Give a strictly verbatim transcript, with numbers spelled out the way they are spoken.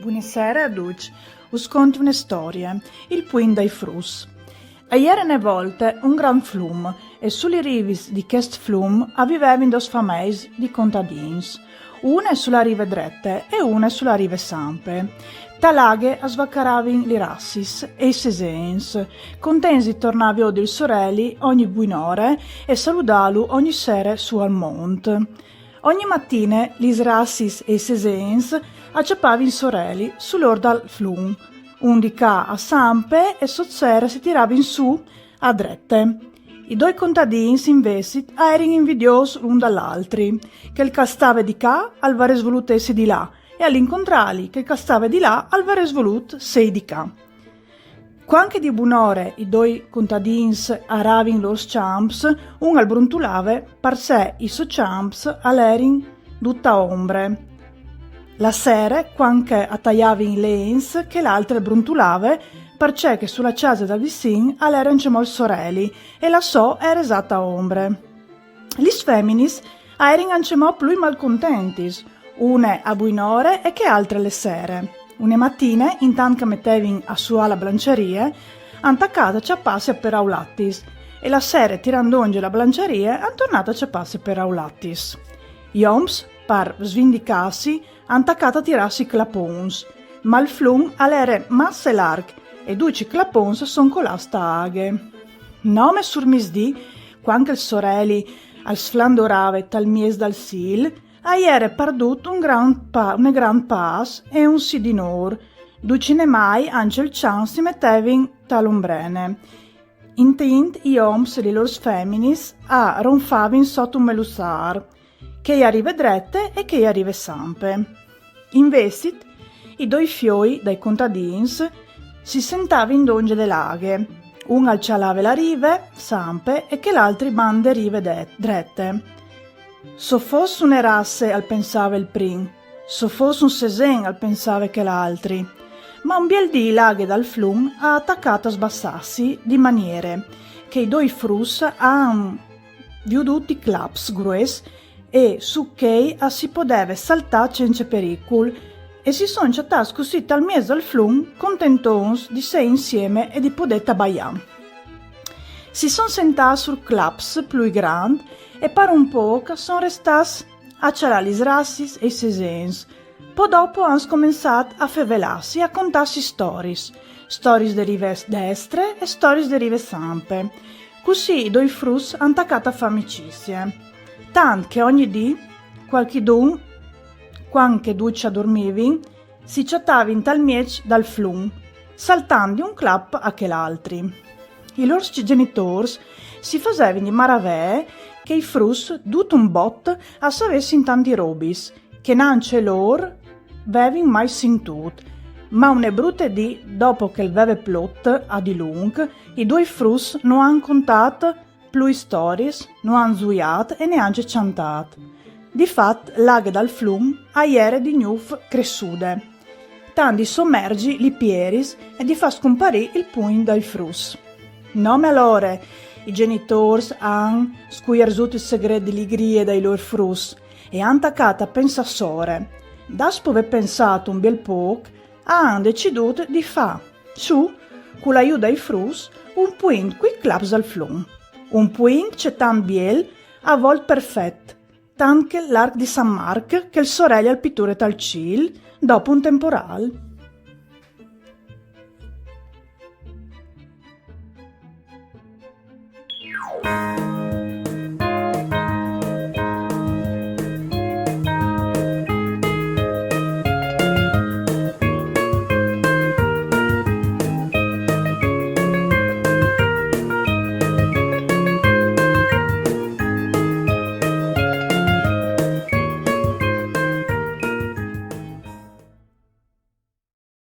Buonasera a ducj. Us conti une storie, il puint dai fruts. A jere une volte un grant flum e su li rivis di chest flum a vivevin dôs fameis di contadins, une su la rive drete e une su la rive sampe. Ta la aghe a svacaravin li rassis e i sesens, contents di tornâ a viodi il soreli ogni buinore e saludâlu ogni sere su al mont. Ogni matine lis rassis e i sesens a cjapavin soreli sul ôr dal flum, un di ca a sampe e sot sere si tiravin sù a drete. I doi contadins invezit a erin invidiôs l'un dal altri, chel ch'al stave di ca al varès volût jessi di là e al incontrari, chel ch'al stave di là al varès volût sei di ca. Cuant che di buinore i doi contadins a aravin lôr cjamps, un al bruntulave parcè i sôs cjamps a jerin dute ombre. La sere, cuant che a taiavin i lens, chel altri al bruntulave parcè che su la cjase dal vicin al jere ancjemò il soreli e la sô a jere za ta ombre. Lis feminis a jerin ancjemò plui malcontentis, une a buinore e chê altre le sere. Une matine, intant che a metevin a suiâ la blancjarie, a àn tacât a cjapâsi a peraulatis, e la sere, tirant dongje la blancjarie, a àn tornât a cjapâsi a peraulatis. I oms, par svindicâsi, a àn tacât a tirâsi clapons, ma il flum al jere masse larc e ducj i clapons a son colâts ta aghe. Nome sul misdì, cuant che il soreli al sflandorave tal mieç dal cîl, a jere pardût un grant pa-, une grant pâs e un sidinôr. Ducj i nemâi, ancje il cjan, si metevin ta l'ombrene. Intant i oms e lis lôr feminis a ronfavin sot un meluçâr, chei a rive drete e chei a rive sampe. Invezit, i doi fioi dai contadins si sentavin dongje de la aghe, un al cjalave la rive sampe e chel altri bande rive de-, drete. «Se o fos une rasse», al pensave il prin, «se o fos un sesen», al pensave chel altri. Ma un biel dì la aghe dal flum a à tacât a sbassâsi di maniere che i doi fruts a àn viodût i claps grues e su chei a si podeve saltâ cence pericul, e si son cjatâts cussì tal mieç dal flum, contentons di sei insieme e di podê tabaiâ. Si son sentâts sul claps plui grant e par un pôc a son restâts a cjalâ lis rassis e i sesens. Po dopo a àn scomençât a fevelâsi e a contâsi storiis, storiis de rive destre e storiis de rive sampe. Cussì i doi fruts a àn tacât a fâ amicizie. Tant che ogni dì, cualchidun, cuant che ducj a durmivin, si cjatavin tal mieç dal flum, saltant di un clap a chel altri. I lôr gjenitôrs si fasevin di maravee che i fruts dut un bot a savessin tantis robis, che nancje lôr vevin mai sintût. Ma une brute dì, dopo che al veve plot a dilunc, i doi fruts no àn contât plui storiis, no àn zuiât e neancje cjantât. Di fat, la aghe dal flum a jere di gnûf cressude, tant di somerzi li pieris e di fâ scomparî il puint dai fruts. Nome alore i gjenitôrs a àn scuierzût il segret di ligrie dai lôr fruts e a àn tacât a pensâ sore. Daspò vê pensât un biel pôc, a àn decidût di fâ sù, cul aiût dai fruts, un puint cui claps dal flum. Un puint cetant biel, a volt perfet, tant che l'arc di San Marc che il soreli al piture tal cîl dopo un temporâl.